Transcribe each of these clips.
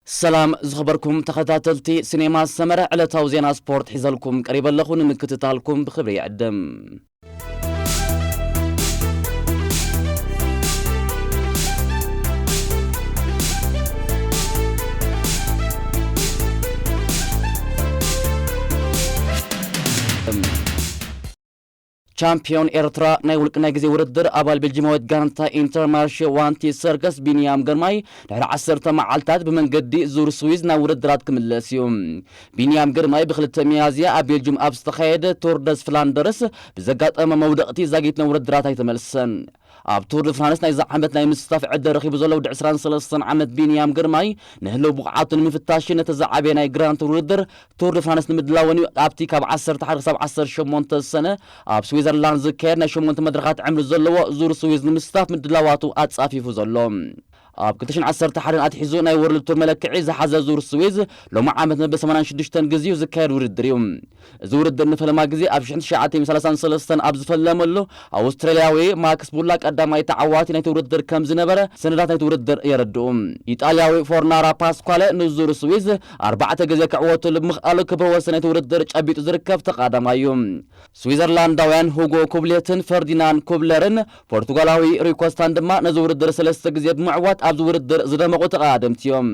ሰላም ዝኸበርኩም ተኸታተልቲ ሲኔማ ሰመረ፣ ዕለታዊ ዜና ስፖርት ሒዘልኩም ቀሪበ ኣለኹ። ንምክትታልኩም ብኽብሪ ይዕድም። ቻምፒዮን ኤርትራ ናይ ውልቂ ናይ ግዜ ውድድር ኣባል ቤልጂማዊት ጋንታ ኢንተርማርሼ ዋንቲ ሰርከስ ቢንያም ግርማይ ድሕሪ ዓሰርተ መዓልታት ብመንገዲ ዙር ስዊዝ ናብ ውድድራት ክምለስ እዩ። ቢንያም ግርማይ ብክልተ ሚያዝያ ኣብ ቤልጅም ኣብ ዝተኻየደ ቱር ደስ ፍላንደርስ ብዘጋጠመ መውደቕቲ ዛጊት ናብ ውድድራት ኣይተመልሰን። ኣብ ቱር ድ ፍራንስ ናይዚ ዓመት ናይ ምስታፍ ዕድል ረኺቡ ዘሎ ወዲ ዕስራን ሰለስተን ዓመት ቢንያም ግርማይ ንህልው ብቕዓቱ ንምፍታሽን ነቲ ዝዓበየ ናይ ግራንድ ቱር ውድድር ቱር ድ ፍራንስ ንምድላውን እዩ ኣብቲ ካብ ዓሰርተ ሓደ ክሳብ ዓሰርተ ሸሞንተ ሰነ ኣብ ስዊዘርላንድ ዝካየድ ናይ ሸሞንተ መድረኻት ዕምሪ ዘለዎ ዙር ስዊዝ ንምስታፍ ምድላዋቱ ኣጻፊፉ ዘሎ። ኣብ ክልተ ሽሕን ዓሰርተ ሓደን ኣትሒዙ ናይ ወርልድ ቱር መለክዒ ዝሓዘ ዙር ስዊዝ ሎሚ ዓመት መበል ሰማንያን ሽዱሽተን ግዜኡ ዝካየድ ውድድር እዩ። እዚ ውድድር ንፈለማ ግዜ ኣብ ሽሕን ትሽዓተ ሚእትን ሰላሳን ሰለስተን ኣብ ዝፈለመሉ ኣውስትራልያዊ ማክስ ቡላ ቀዳማይ ተዓዋቲ ናይቲ ውድድር ከም ዝነበረ ሰነዳት ናይቲ ውድድር የረድኡ። ኢጣልያዊ ፎርናራ ፓስኳለ ንዙር ስዊዝ ኣርባዕተ ግዜ ክዕወተሉ ብምኽኣሉ ክብረ ወሰን ናይቲ ውድድር ጨቢጡ ዝርከብ ተቓዳማይ እዩ። ስዊዘርላንዳውያን ሁጎ ኩብሌትን ፈርዲናንድ ኩብለርን ፖርቱጋላዊ ሪኮስታን ድማ ነዚ ውድድር ሰለስተ ግዜ ብምዕዋት ኣብዚ ውድድር ዝደመቑ ተቓዳደምቲ እዮም።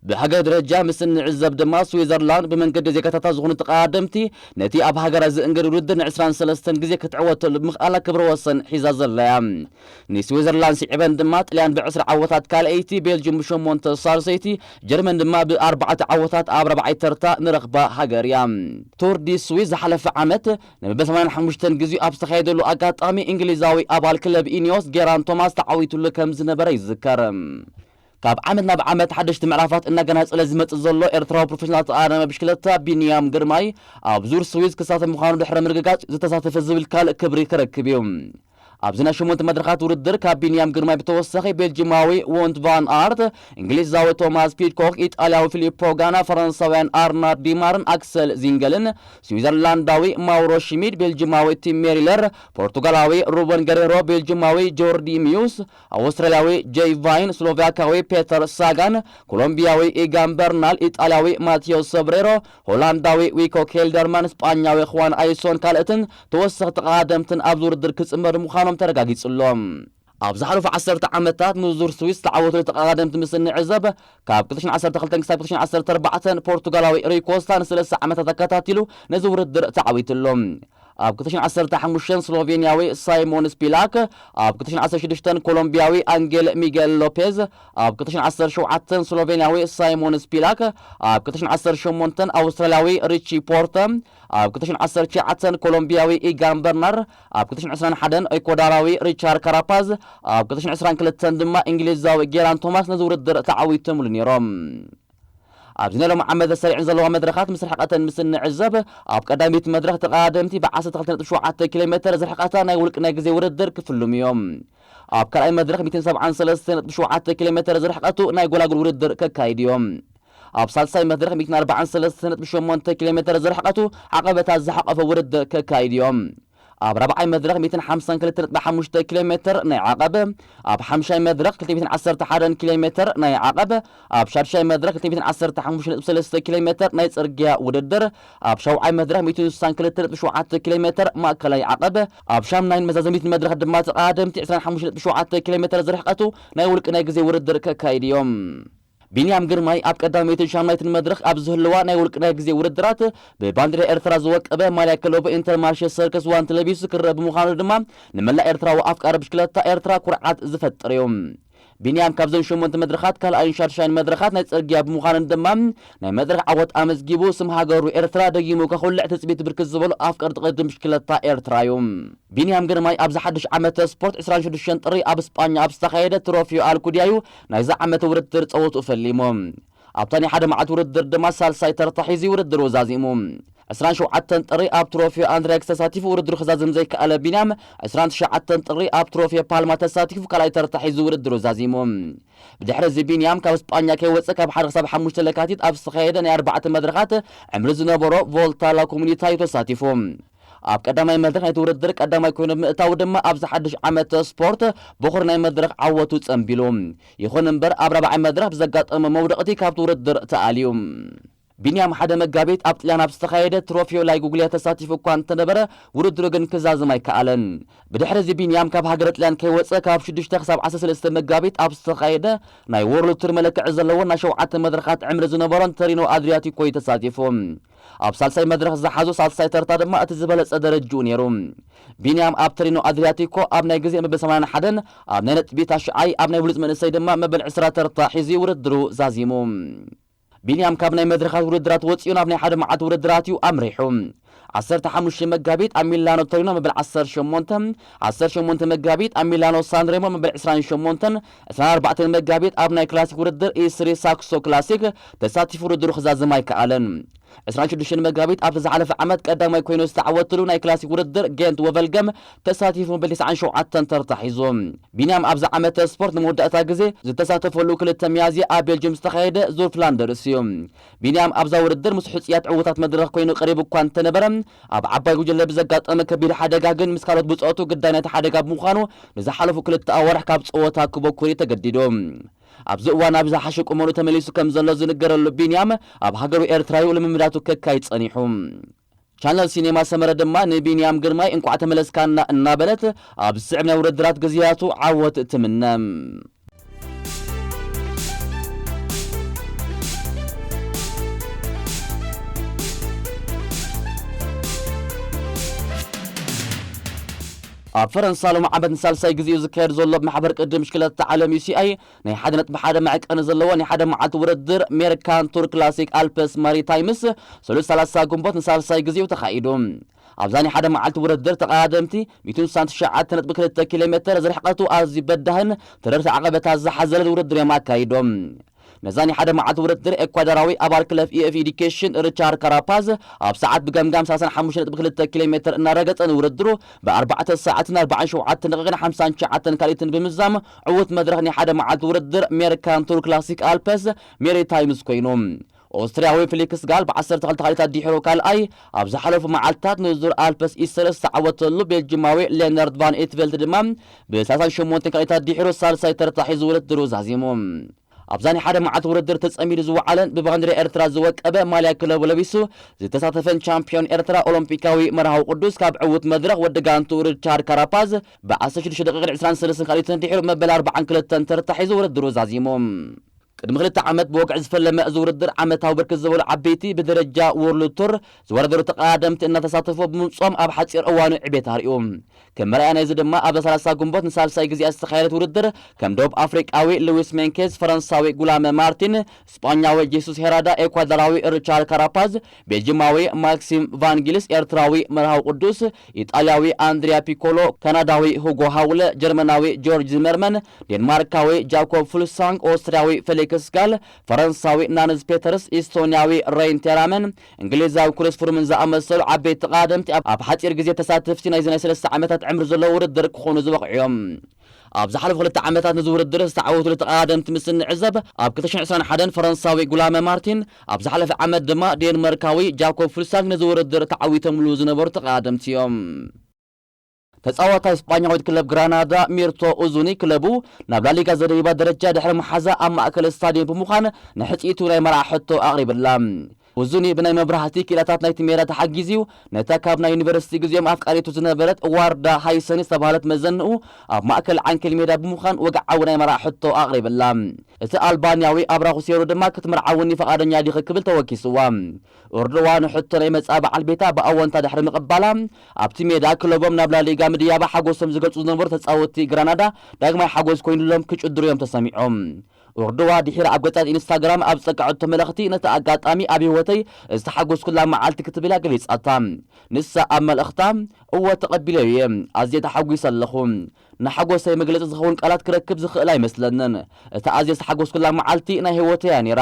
ብሃገር ደረጃ ምስ እንዕዘብ ድማ ስዊዘርላንድ ብመንገዲ ዜጋታታ ዝኾኑ ተቓደምቲ ነቲ ኣብ ሃገራ ዝእንገድ ውድድር ንዕስራን ሰለስተን ግዜ ክትዕወተሉ ብምኽኣላ ክብረ ወሰን ሒዛ ዘላ እያ። ንስዊዘርላንድ ስዒበን ድማ ጥልያን ብዕስራ ዓወታት ካልኣይቲ፣ ቤልጅም ብሸሞንተ ሳልሰይቲ፣ ጀርመን ድማ ብኣርባዕተ ዓወታት ኣብ ራብዓይ ተርታ ንረኽባ ሃገር እያ። ቱር ዲ ስዊዝ ዝሓለፈ ዓመት ንመበል ሰማንያን ሓሙሽተን ግዜኡ ኣብ ዝተኻየደሉ ኣጋጣሚ እንግሊዛዊ ኣባል ክለብ ኢኒዮስ ጌራን ቶማስ ተዓዊቱሉ ከም ዝነበረ ይዝከር። ካብ ዓመት ናብ ዓመት ሓደሽቲ ምዕራፋት እናገናጸለ ዝመጽእ ዘሎ ኤርትራዊ ፕሮፌሽናል ተቓዳዳሚ ብሽክለታ ቢንያም ግርማይ ኣብ ዙር ስዊዝ ክሳተፍ ምዃኑ ድሕሪ ምርግጋጽ ዝተሳተፈ ዝብል ካልእ ክብሪ ክረክብ እዩ። ኣብዚ ናይ ሸሞንተ መድረኻት ውድድር ካብ ቢንያም ግርማይ ብተወሳኺ ቤልጂማዊ ዎንት ቫን ኣርት፣ እንግሊዛዊ ቶማስ ፒድኮክ፣ ኢጣልያዊ ፊሊፖ ጋና፣ ፈረንሳውያን ኣርናርድ ዲማርን ኣክሰል ዚንገልን፣ ስዊዘርላንዳዊ ማውሮ ሽሚድ፣ ቤልጂማዊ ቲም ሜሪለር፣ ፖርቱጋላዊ ሩበን ገሬሮ፣ ቤልጂማዊ ጆርዲ ሚዩስ፣ ኣውስትራልያዊ ጄይ ቫይን፣ ስሎቫካዊ ፔተር ሳጋን፣ ኮሎምቢያዊ ኢጋን በርናል፣ ኢጣልያዊ ማቴዎ ሶብሬሮ፣ ሆላንዳዊ ዊኮ ኬልደርማን፣ ስጳኛዊ ኹዋን ኣይሶን ካልእትን ተወሰኽቲ ተቐዳደምትን ኣብዚ ውድድር ክጽመዱ ምዃኖም ተረጋጊጹ ኣሎ። ኣብ ዝሓለፉ ዓሰርተ ዓመታት ንዙር ስዊስ ዝተዓወቱ ተቐዳደምቲ ምስ እንዕዘብ፣ ካብ ክልተ ሽሕን ዓሰርተ ክልተን ክሳብ ክልተ ሽሕን ዓሰርተ ኣርባዕተን ፖርቱጋላዊ ሪኮስታ ንሰለስተ ዓመታት ኣከታቲሉ ነዚ ውድድር ተዓዊቱ ኣሎ። ኣብ ክልተ ሽሕን ዓሰርተ ሓሙሽተን ስሎቬንያዊ ሳይሞን ስፒላክ፣ ኣብ ክልተ ሽሕን ዓሰርተ ሽዱሽተን ኮሎምቢያዊ ኣንጌል ሚጌል ሎፔዝ፣ ኣብ ክልተ ሽሕን ዓሰርተ ሸውዓተን ስሎቬንያዊ ሳይሞን ስፒላክ፣ ኣብ ክልተ ሽሕን ዓሰርተ ሸሞንተን ኣውስትራልያዊ ሪቺ ፖርተ፣ ኣብ ክልተ ሽሕን ዓሰርተ ትሽዓተን ኮሎምቢያዊ ኢጋን በርናር፣ ኣብ ክልተ ሽሕን ዕስራን ሓደን ኤኳዶራዊ ሪቻርድ ካራፓዝ፣ ኣብ ክልተ ሽሕን ዕስራን ክልተን ድማ እንግሊዛዊ ጌራን ቶማስ ነዚ ውድድር ተዓዊቶምሉ ነይሮም። ኣብዚ ናይ ሎሚ ዓመት ተሰሪዐን ዘለዋ መድረኻት ምስ ርሕቐተን ምስ እንዕዘብ፣ ኣብ ቀዳመይቲ መድረኽ ተቐዳደምቲ ብ ዓሰርተ ክልተ ነጥቢ ሸውዓተ ኪሎ ሜተር ዝርሕቐታ ናይ ውልቂ ናይ ግዜ ውድድር ክፍልሙ እዮም። ኣብ ካልኣይ መድረኽ ሚእትን ሰብዓን ሰለስተን ነጥቢ ሸውዓተ ኪሎ ሜተር ዝርሕቐቱ ናይ ጎላጉል ውድድር ከካይዱ እዮም። ኣብ ሳልሳይ መድረኽ ሚእትን ኣርባዓን ሰለስተን ነጥቢ ሸሞንተ ኪሎ ሜተር ዝርሕቐቱ ዓቐበታት ዝሓቐፈ ውድድር ከካይዱ እዮም። ኣብ ራብዓይ መድረኽ ሚእትን ሓምሳን ክልተን ነጥቢ ሓሙሽተ ኪሎ ሜተር ናይ ዓቐብ፣ ኣብ ሓምሻይ መድረኽ ክልተ ሚእትን ዓሰርተ ሓደን ኪሎ ሜተር ናይ ዓቐብ፣ ኣብ ሻድሻይ መድረኽ ክልተ ሚእትን ዓሰርተ ሓሙሽተ ነጥቢ ሰለስተ ኪሎ ሜተር ናይ ጽርግያ ውድድር፣ ኣብ ሻውዓይ መድረኽ ሚእትን ስሳን ክልተ ነጥቢ ሸውዓተ ኪሎ ሜተር ማእከላይ ዓቐብ፣ ኣብ ሻምናይን መዛዘሚትን መድረኽ ድማ ተቐዳደምቲ ዕስራን ሓሙሽተ ነጥቢ ሸውዓተ ኪሎ ሜተር ዝርሕቐቱ ናይ ውልቂ ናይ ግዜ ውድድር ከካይዱ እዮም። ቢንያም ግርማይ ኣብ ቀዳመይትን ሻምናይትን መድረኽ ኣብ ዝህልዋ ናይ ውልቂ ናይ ግዜ ውድድራት ብባንዲራ ኤርትራ ዝወቀበ ማልያ ክለቡ ኢንተርማርሼ ሰርከስ ዋንቲ ለቢሱ ክረአ ብምዃኑ ድማ ንመላእ ኤርትራዊ ኣፍቃሪ ብሽክለታ ኤርትራ ኩርዓት ዝፈጥር እዩ። ቢንያም ካብዘን ሸሞንተ መድረኻት ካልኣይን ሻድሻይን መድረኻት ናይ ጽርግያ ብምዃነን ድማ ናይ መድረኽ ዓወት ኣመዝጊቡ ስም ሃገሩ ኤርትራ ደጊሙ ከኹልዕ ትጽቢት ብርክት ዝበሉ ኣፍቀርቲ ቅድድም ብሽክለታ ኤርትራ እዩ። ቢንያም ግርማይ ኣብዚ ሓድሽ ዓመተ ስፖርት ዕስራን ሽዱሽተን ጥሪ ኣብ ስጳኛ ኣብ ዝተኻየደ ትሮፊዮ ኣልኩድያ እዩ ናይዚ ዓመተ ውድድር ጸወትኡ ፈሊሙ። ኣብታ ናይ ሓደ መዓልቲ ውድድር ድማ ሳልሳይ ተርታ ሒዙ ውድድሩ ዛዚሙ። ዕስራን ሸውዓተን ጥሪ ኣብ ትሮፊዮ ኣንድሬክስ ተሳቲፉ ውድድሩ ክዛዝም ዘይከኣለ ቢንያም፣ ዕስራን ትሽዓተን ጥሪ ኣብ ትሮፊዮ ፓልማ ተሳቲፉ ካልኣይ ተርታ ሒዙ ውድድሩ ዛዚሙ። ብድሕሪ እዚ ቢንያም ካብ ስጳኛ ከይወጸ ካብ ሓደ ክሳብ ሓሙሽተ ለካቲት ኣብ ዝተኻየደ ናይ ኣርባዕተ መድረኻት ዕምሪ ዝነበሮ ቮልታ ላ ኮሙኒታ እዩ ተሳቲፉ። ኣብ ቀዳማይ መድረኽ ናይቲ ውድድር ቀዳማይ ኮይኑ ብምእታው ድማ ኣብዚ ሓድሽ ዓመት ስፖርት በኹሪ ናይ መድረኽ ዓወቱ ጸንቢሉ። ይኹን እምበር ኣብ ራብዓይ መድረኽ ብዘጋጠመ መውደቕቲ ካብቲ ውድድር ተኣልዩ። ቢንያም ሓደ መጋቢት ኣብ ጥልያን ኣብ ዝተኻየደ ትሮፊዮ ላይ ጉግሊያ ተሳቲፉ እኳ እንተነበረ ውድድሩ ግን ክዛዝም ኣይከኣለን። ብድሕሪ እዚ ቢንያም ካብ ሃገረ ጥልያን ከይወጸ ካብ ሽዱሽተ ክሳብ ዓሰርተ ሰለስተ መጋቢት ኣብ ዝተኻየደ ናይ ወርልድ ቱር መለክዒ ዘለዎን ናይ ሸውዓተ መድረኻት ዕምሪ ዝነበሮን ተሪኖ ኣድሪያቲኮ እዩ ተሳቲፉ። ኣብ ሳልሳይ መድረኽ ዝሓዞ ሳልሳይ ተርታ ድማ እቲ ዝበለጸ ደረጅኡ ነይሩ። ቢንያም ኣብ ተሪኖ ኣድሪያቲኮ ኣብ ናይ ግዜ መበል ሰማንያን ሓደን ኣብ ናይ ነጥቢ ታሽዓይ ኣብ ናይ ብሉጽ መንእሰይ ድማ መበል ዕስራ ተርታ ሒዙ ውድድሩ ዛዚሙ። ቢንያም ካብ ናይ መድረኻት ውድድራት ወጺኡ ናብ ናይ ሓደ መዓልቲ ውድድራት እዩ ኣምሪሑ። ዓሰርተ ሓሙሽተ መጋቢት ኣብ ሚላኖ ቶሪኖ መበል ዓሰርተ ሸሞንተ፣ ዓሰርተ ሸሞንተ መጋቢት ኣብ ሚላኖ ሳንሬሞ መበል ዕስራን ሸሞንተን፣ ዕስራን ኣርባዕተን መጋቢት ኣብ ናይ ክላሲክ ውድድር ኢስሪ ሳክሶ ክላሲክ ተሳቲፉ ውድድሩ ክዛዝም ኣይከኣለን። ዕስራን ሽዱሽተን መጋቢት ኣብቲ ዝሓለፈ ዓመት ቀዳማይ ኮይኑ ዝተዓወተሉ ናይ ክላሲክ ውድድር ጌንት ወቨልገም ተሳቲፉ መበል ተስዓን ሸውዓተን ተርታ ሒዙ። ቢንያም ኣብዚ ዓመተ ስፖርት ንመወዳእታ ግዜ ዝተሳተፈሉ ክልተ ሚያዝያ ኣብ ቤልጅም ዝተኻየደ ዙር ፍላንደርስ እዩ። ቢንያም ኣብዛ ውድድር ምስ ሕጹያት ዕዉታት መድረኽ ኮይኑ ቀሪቡ እኳ እንተነበረ፣ ኣብ ዓባይ ጉጅለ ብዘጋጠመ ከቢድ ሓደጋ ግን ምስ ካልኦት ብጾቱ ግዳይ ናይቲ ሓደጋ ብምዃኑ ንዝሓለፉ ክልተ ኣዋርሕ ካብ ጸወታ ክበኩር እዩ ተገዲዱ። ኣብዚ እዋን ኣብ ዝሓሸ ቁመኑ ተመሊሱ ከም ዘሎ ዝንገረሉ ቢንያም ኣብ ሃገሩ ኤርትራ እዩ ልምምዳቱ ከካይድ ጸኒሑ። ቻነል ሲኔማ ሰመረ ድማ ንቢንያም ግርማይ እንቋዕ ተመለስካና እናበለት ኣብ ዝስዕብ ናይ ውድድራት ግዜያቱ ዓወት ትምነ። ኣብ ፈረንሳ ሎሚ ዓመት ንሳልሳይ ግዜኡ ዝካየድ ዘሎ ብማሕበር ቅድድም ብሽክለታ ዓለም ዩ ሲ ኣይ ናይ ሓደ ነጥቢ ሓደ መዐቀኒ ዘለዎ ናይ ሓደ መዓልቲ ውድድር ሜርካንቱር ክላሲክ ኣልፕስ ማሪታይምስ ሰሉስ ሰላሳ ግንቦት ንሳልሳይ ግዜኡ ተኻይዱ። ኣብዛ ናይ ሓደ መዓልቲ ውድድር ተቐዳደምቲ ሚእትን ስሳን ትሽዓተ ነጥቢ ክልተ ኪሎ ሜተር ዝርሕቀቱ ኣዝዩ በዳህን ተረርቲ ዓቐበታት ዝሓዘለ ውድድር እዮም ኣካይዶም። ነዛ ናይ ሓደ መዓልቲ ውድድር ኤኳዶራዊ ኣባል ክለብ ኢ ኤፍ ኤዱኬሽን ሪቻርድ ካራፓዝ ኣብ ሰዓት ብገምጋም ሰላሳን ሓሙሽተ ነጥቢ ክልተ ኪሎ ሜተር እናረገጸ ንውድድሩ ብኣርባዕተ ሰዓትን ኣርባዓን ሸውዓተን ደቂቕን ሓምሳን ትሽዓተን ካልኢትን ብምዛም ዕዉት መድረኽ ናይ ሓደ መዓልቲ ውድድር ሜርካንቱር ክላሲክ ኣልፕስ ሜሪታይምስ ኮይኑ። ኦስትርያዊ ፊሊክስ ጋል ብዓሰርተ ክልተ ካልኢት ኣዲሕሩ ካልኣይ ኣብ ዝሓለፉ መዓልትታት ንዙር ኣልፕስ ኢስተር ዝተዓወተሉ ቤልጅማዊ ሌነርድ ቫን ኢትቨልት ድማ ብሰላሳን ሸሞንተን ካልኢት ኣዲሕሩ ሳልሳይ ተርታ ሒዙ ውድድሩ ዛዚሙ። ኣብዛ ናይ ሓደ መዓልቲ ውድድር ተጸሚዱ ዝወዓለን ብባንዲራ ኤርትራ ዝወቀበ ማልያ ክለቡ ለቢሱ ዝተሳተፈን ቻምፒዮን ኤርትራ ኦሎምፒካዊ መርሃዊ ቅዱስ ካብ ዕዉት መድረኽ ወዲ ጋንቱ ሪቻርድ ካራፓዝ ብዓሰርተ ሽዱሽተ ደቂቕን ዕስራን ሰለስተን ካልኢትን ድሒሩ መበል ኣርባዓን ክልተን ተርታ ሒዙ ውድድሩ ዛዚሙ። ቅድሚ ክልተ ዓመት ብወግዒ ዝፈለመ እዚ ውድድር ዓመታዊ ብርክት ዝበሉ ዓበይቲ ብደረጃ ወርልድ ቱር ዝወዳደሩ ተቐዳደምቲ እናተሳተፉ ብምምፅኦም ኣብ ሓፂር እዋኑ ዕቤት ኣርእዩ። ከም መርኣያ ናይዚ ድማ ኣብ ሰላሳ ግንቦት ንሳልሳይ ግዜ ዝተኻየደት ውድድር ከም ደቡብ ኣፍሪቃዊ ሉዊስ ሜንኬዝ፣ ፈረንሳዊ ጉላመ ማርቲን፣ ስጳኛዊ ጄሱስ ሄራዳ፣ ኤኳዶራዊ ሪቻርድ ካራፓዝ፣ ቤልጂማዊ ማክሲም ቫንጊልስ፣ ኤርትራዊ መርሃዊ ቅዱስ፣ ኢጣልያዊ ኣንድሪያ ፒኮሎ፣ ካናዳዊ ሁጎ ሃውለ፣ ጀርመናዊ ጆርጅ ዚመርመን፣ ዴንማርካዊ ጃኮብ ፉልሳንግ፣ ኦስትርያዊ ፌሊክስ ጋል፣ ፈረንሳዊ ናንስ ፔተርስ፣ ኢስቶንያዊ ሬይን ቴራመን፣ እንግሊዛዊ ክሪስ ፍሩምን ዝኣመሰሉ ዓበይቲ ተቐዳደምቲ ኣብ፣ ኣብ ሓፂር ግዜ ተሳተፍቲ ናይዚ ናይ ሰለስተ ዓመታት ዕምሪ ዘለዎ ውድድር ክኾኑ ዝበቕዑ እዮም። ኣብ ዝሓለፉ ክልተ ዓመታት ነዚ ውድድር ዝተዓወቱሉ ተቐዳደምቲ ምስ እንዕዘብ፣ ኣብ ክልተ ሽሕን ዕስራን ሓደን ፈረንሳዊ ጉላመ ማርቲን፣ ኣብ ዝሓለፈ ዓመት ድማ ዴንማርካዊ ጃኮብ ፉልሳንግ ነዚ ውድድር ተዓዊቶምሉ ዝነበሩ ተቐዳደምቲ እዮም። ተጻዋታይ ስጳኛዊት ክለብ ግራናዳ ሚርቶ ኡዙኒ ክለቡ ናብ ላሊጋ ዘደይባ ደረጃ ድሕሪ መሓዛ ኣብ ማእከል ስታድዮም ብምዃን ንሕጽይቱ ናይ መርዓ ሕቶ ኣቕሪብላ። ኡዙኒ ብናይ መብራህቲ ክኢላታት ናይቲ ሜዳ ተሓጊዙ ነታ ካብ ናይ ዩኒቨርሲቲ ግዜኦም ኣፍቃሪቱ ዝነበረት ዋርዳ ሃይሰን ዝተባህለት መዘንኡ ኣብ ማእከል ዓንኬል ሜዳ ብምዃን ወግዓዊ ናይ መርዓ ሕቶ ኣቕሪብላ። እቲ ኣልባንያዊ ኣብራኹ ሴሩ ድማ ክትምርዓውኒ ፈቓደኛ ዲኺ ክብል ተወኪስዋ። ኦርዶዋ ንሕቶ ናይ መጻ በዓል ቤታ ብኣወንታ ድሕሪ ምቕባላ ኣብቲ ሜዳ ክለቦም ናብ ላሊጋ ምድያባ ሓጎሶም ዝገልጹ ዝነበሩ ተጻወትቲ ግራናዳ ዳግማይ ሓጎስ ኮይኑሎም ክጭድሩ እዮም ተሰሚዖም። ኦርዶዋ ድሒራ ኣብ ገጻት ኢንስታግራም ኣብ ዝጸቀዐቶ መልእኽቲ ነቲ ኣጋጣሚ ኣብ ህይወተይ ዝተሓጎስኩላ መዓልቲ ክትብል እያ ገሊጻታ። ንሳ ኣብ መልእኽታ እወ ተቐቢለዮ እየ፣ ኣዝየ ተሓጒሰ ኣለኹ። ንሓጎሰይ መግለጺ ዝኸውን ቃላት ክረክብ ዝኽእል ኣይመስለንን። እታ ኣዝየ ዝተሓጎስኩላ መዓልቲ ናይ ህይወተይ እያ ነይራ።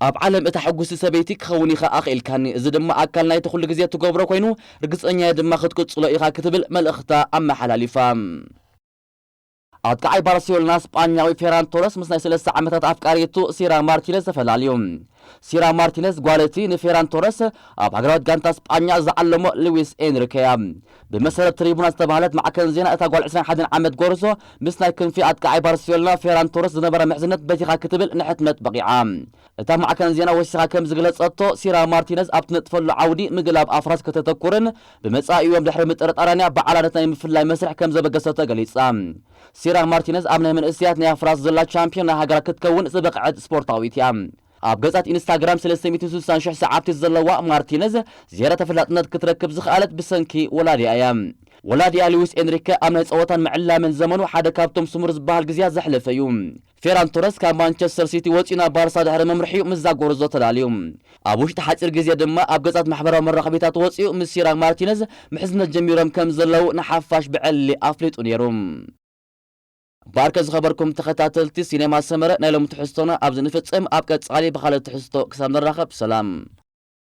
ኣብ ዓለም እታ ሕጉስቲ ሰበይቲ ክኸውን ኢኻ ኣኽኢልካኒ፣ እዚ ድማ ኣካል ናይቲ ኩሉ ግዜ እትገብሮ ኮይኑ ርግጸኛ እየ ድማ ክትቅጽሎ ኢኻ ክትብል መልእኽታ ኣመሓላሊፋ። ኣጥቃዓይ ባርሴሎና ስጳኛዊ ፌራን ቶረስ ምስ ናይ ሰለስተ ዓመታት ኣፍቃሪቱ ሲራ ማርቲነዝ ተፈላለዩ። ሲራ ማርቲነዝ ጓል እቲ ንፌራን ቶረስ ኣብ ሃገራዊት ጋንታ ስጳኛ ዝዓለሞ ሉዊስ ኤንሪኬ እያ። ብመሰረት ትሪቡና ዝተባህለት ማዕከን ዜና፣ እታ ጓል ዕስራን ሓደን ዓመት ጎርዞ ምስ ናይ ክንፊ ኣጥቃዓይ ባርሴሎና ፌራን ቶረስ ዝነበራ ምሕዝነት በቲኻ ክትብል ንሕትመት በቒዓ። እታ ማዕከን ዜና ወሲኻ ከም ዝገለጸቶ፣ ሲራ ማርቲነዝ ኣብ ትነጥፈሉ ዓውዲ ምግላብ ኣፍራስ ከተተኩርን ብመጻኢኦም ድሕሪ ምጥርጣራንያ በዓላ ነቲ ናይ ምፍላይ መስርሕ ከም ዘበገሰቶ ገሊጻ። ሲራ ማርቲነዝ ኣብ ናይ መንእሰያት ናይ ኣፍራስ ዝላ ቻምፒዮን ናይ ሃገራ ክትከውን ዝበቕዐት ስፖርታዊት እያ። ኣብ ገጻት ኢንስታግራም ሰለስተ ሚእትን ስሳን ሽሕ ሰዓብቲ ዘለዋ ማርቲነዝ ዝያዳ ተፈላጥነት ክትረክብ ዝኸኣለት ብሰንኪ ወላዲኣ እያ። ወላዲኣ ሉዊስ ኤንሪከ ኣብ ናይ ጸወታን ምዕላምን ዘመኑ ሓደ ካብቶም ስሙር ዝበሃል ግዜያት ዘሕለፈ እዩ። ፌራን ቶረስ ካብ ማንቸስተር ሲቲ ወጺኡ ናብ ባርሳ ድሕሪ ምምርሒኡ ምስዛ ጎርዞ ተላልዩ። ኣብ ውሽጢ ሓጺር ግዜ ድማ ኣብ ገጻት ማሕበራዊ መራኸቢታት ወጺኡ ምስ ሲራ ማርቲነዝ ምሕዝነት ጀሚሮም ከም ዘለዉ ንሓፋሽ ብዕሊ ኣፍሊጡ ነይሩ። ባርከ ዝኸበርኩም ተኸታተልቲ ሲኔማ ሰመረ፣ ናይ ሎሚ ትሕዝቶና ኣብዚ ንፍጽም። ኣብ ቀጻሊ ብኻልእ ትሕዝቶ ክሳብ ንራኸብ ሰላም።